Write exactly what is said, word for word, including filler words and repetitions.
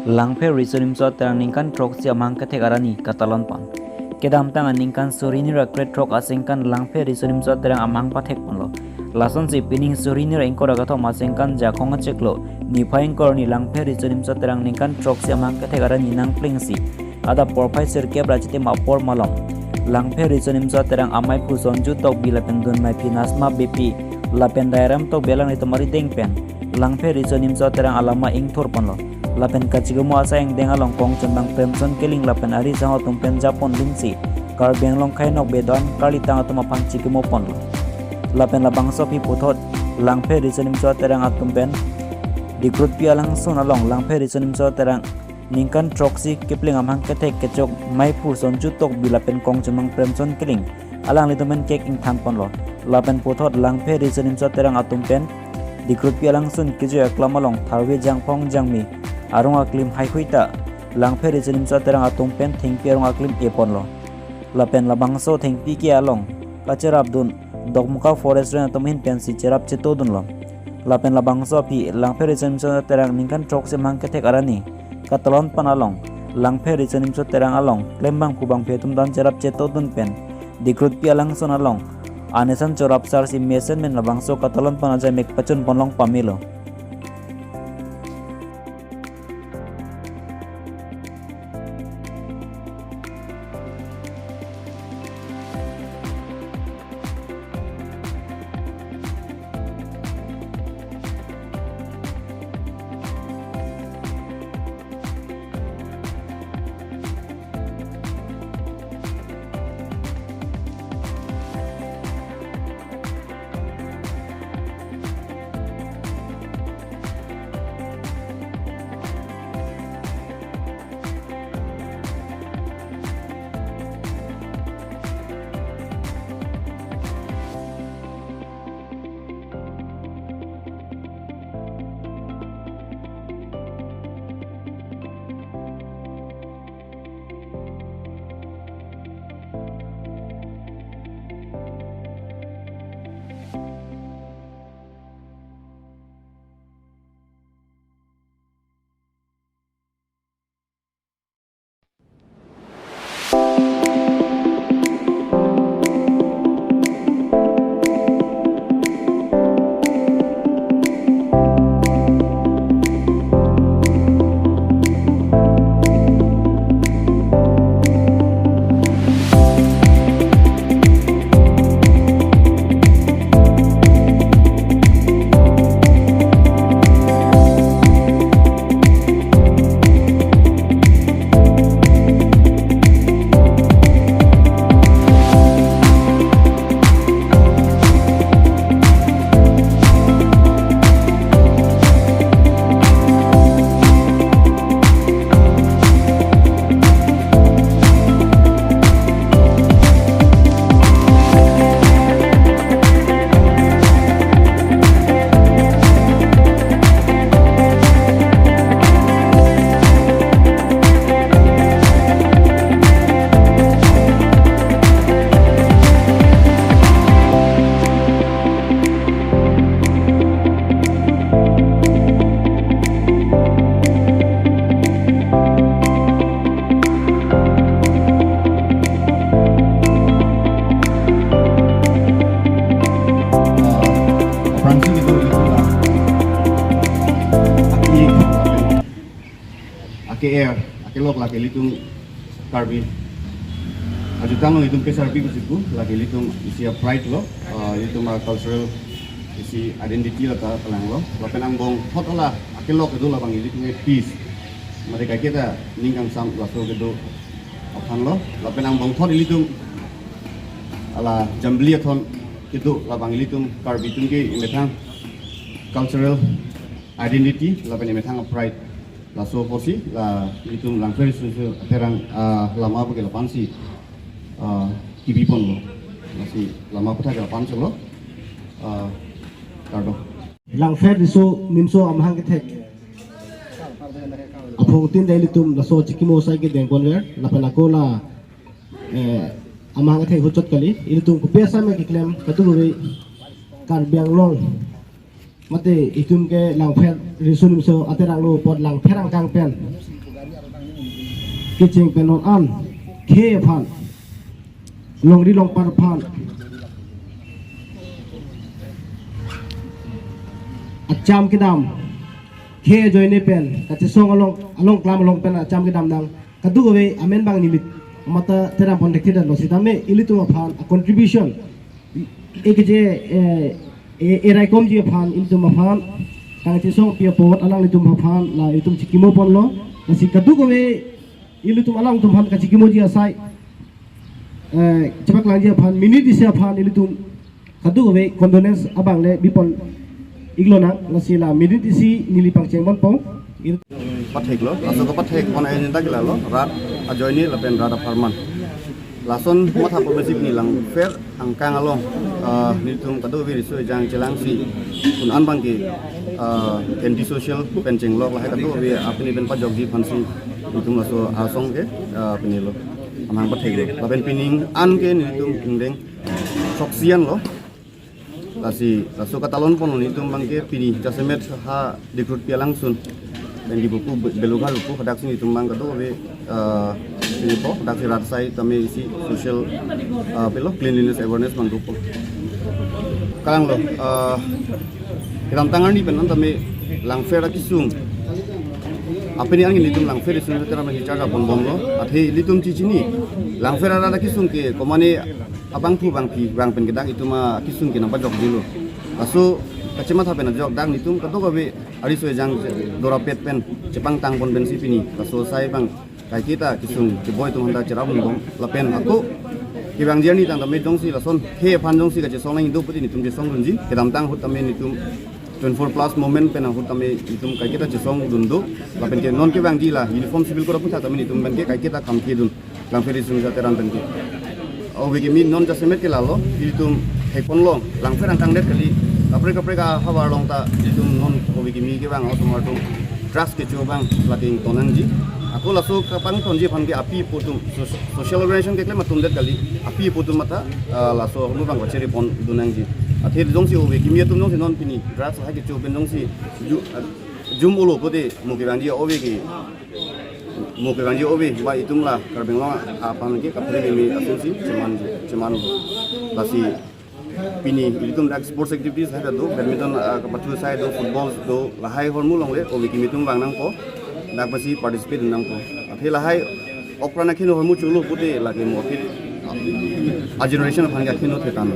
Langpher Riso Nimso Aterang ningkan throksi amahang kethek arni katalon pon. Kedamtang aningkan suri hini ra krethrok asengkan Langpher Riso Nimso Aterang amahang pathek ponlo. Lasonsi pining suri hini ra ingkoi ra kethom asengkan Jakhong achiklo, niphai ingkoi arni Langpher Riso Nimso Aterang ningkan throksi amahang kethek arni nangplengsi adap porphai sirkep ra chitim apor malom Langpher Riso Nimso Aterang amaiphu Sonju Tokbi lapen dunmaiphi Nasma Beypi lapen Dairam Tokbi alanglitum arideng pen Langpher Riso Nimso Aterang alama ingthur ponlo. Lapen kachikimo asai angdeng along kongchunbang Premchand Killing lapen ari sang atum pen japon lingsi Karbi Anglong khei nok bedan karlitang atum aphan chikimo ponlo. Lapen labangso aphi puthot Langpher Riso Nimso Aterang atum pen Dikrutpi alangsun along Langpher Riso Nimso Aterang ningkan throksi kepleng amahang kethek kechok maiphu Sonju Tokbi lapen kongchunbang Premchand Killing alanglitum pen kek ingthan ponlo. Lapen puthot Langpher Riso Nimso Aterang atum pen Dikrutpi alangsun kejui aklam along tharve jangphong jangmi arong aklim haihui ta Langpher Riso Nimso Aterang atum pen thengpi arong aklim e ponlo. Lapen labangso thengpi ke along kacherapdun Dokmoka Forest Range atum ahin pensi cherap chetodunlo. Lapen labangso aphi Langpher Riso Nimso Aterang ningkan throksi amahang kethek arni katalon pon along Langpher Riso Nimso Aterang along klembangphu bangphi atum dan cherap chetodun pen Dikrutpi alangsun along anesan chorap sarsi mesen men labangso katalon pon ajai mek pachun ponlong pamelo. Aphrangsi kedo ilitum la aki, ake-er, akelok lake ilitum Karbi ajutang lo, ilitum P S R P pusi pu, lake ilitum isi a-pride lo, ah, ilitum a-cultural isi identity la ta kelang lo. Lapen angbong thot ala akelok kedo labang ilitum a-peace. Mate kaiketa ning kangsam laso kedo aphan lo. Lapen angbong thot ilitum ala Jambili Athon kedo labang ilitum Karbi atum ke emethang cultural identity lapen emethang pride. Laso apotsi la ilitum Langpher Riso Nimso Aterang, ah, lama pu ke lapu-ansi, ah, kebi ponlo. Lasi lama aputhak ke lapu-an cholo. Ah, kardom. Langpher Riso Nimso amahang kethek aphongtin ta ilitum laso chikimo asai kedeng ponver, lapen ako la, eh, amahang kethek hochot kali, ilitum kopi asai ma keklem, kadokave Karbi Anglong Mate itum ke Langpher Riso Nimso Ateranglo apot Langpher angkang pen kecheng pen non an khei aphan, longri longpat aphan acham kedam, khei ajoine pen kachesong along, along klam along pen acham kedam nang kadokave amen abang neli matha teram pon thekthedetlo, sitame ilitum aphan a contribution, e keje, eh, e, e raikomji aphan, ilitum aphan kachesongpi apot alanglitum aphan la ilitum chikimo ponlo. Lasi kadokave ilitum alangtum aphan kachikimoji asai, eh, chepaklangji aphan, minute isi aphan ilitum kadokave condolence abang le bipon iklonang. Lasi la minute isi neli pangcheng ponpo. Patheklo, laso kapathek pon ajoine ta ke lalo, rat ajoine lapen rat apharman. Lason matha pon besi pini Langpher angkang along, ah, nelitum kadokave riso ejang chelangsi un an abang ke, ah, anti social pen chenglok lahai kadokave apini pen pajokji aphansi nelitum laso asong ke, ah, pinilo. Amahang patheklo. Lapen pining an ke nelitum ingdeng choksi anlo. Lasi laso katalon pon nelitum abang ke pini jasemet ha Dikrutpi alangsun, pen Diphu pu, Be-, Belughat pu hadaksi nelitum abang kadokave, ah, pini po hadaksi rat asai tame isi social, ah, pilo cleanliness awareness abang dopo. Kalanglo, ah, kedamtang arni pen an tame Langpher akesung, apini an nelitum Langpher Riso Nimso Aterang pen charge ponbomlo. Athe ilitum chichini Langpher arat akesung ke komane abangphu bangphi bang pen kedak itum akesung ke nangpajokjilo. Laso kachematha pen ajok dak nelitum kadokave ariso ejang dorapet pen chepangtang pon pensi pini laso asai abang kaiketa kesung keboi atum aphanta cherap ponbom lapen ako kevangji arni tang tame jongsi lason khei aphan jongsi kachesong nangji do pu te nelitum chesongdunji. Kedamtang ahut tame nelitum twenty-four plus movement pen ahut tame nelitum kaiketa chesongdun do. Lapen ke non kevangji la Uniform Civil Code aputhak tame nelitum pen ke kaiketa kam kedun Langpher Riso Nimso Aterang pen ke. Ove kimi non jasemet ke lalo, ilitum thek ponlo, Langpher angkang det kali, kaprek kaprek ahavar along ta ilitum non ove kimi kevang osomar atum drugs kecho abang lake ington nangji. Ako laso kapangtonji aphan ke api apo atum, so-, social organization keklem atum det kali, api apo atum matha, ah, laso ahormu abang kacheri pondun nangji. Athe jongsi ove kimi atum jongsi non pini drugs lahai kecho pen jongsi ju-, ah, jum olo pote mo kevangji ove ke, mo kevangji ove ba itum la Karbi Anglong aphan ke kaphere kimi asonsi cheman, cheman. Lasi pini ilitum dak sports activities lahai do, badminton, ah, kapathu asai do, football do, lahai ahormu along le ove kimi atum vang nangpo, dak pensi participate nangpo. Athe lahai okra na kheno ahormu cholo pote lake mo aphi a generation aphan ke kheno thetan.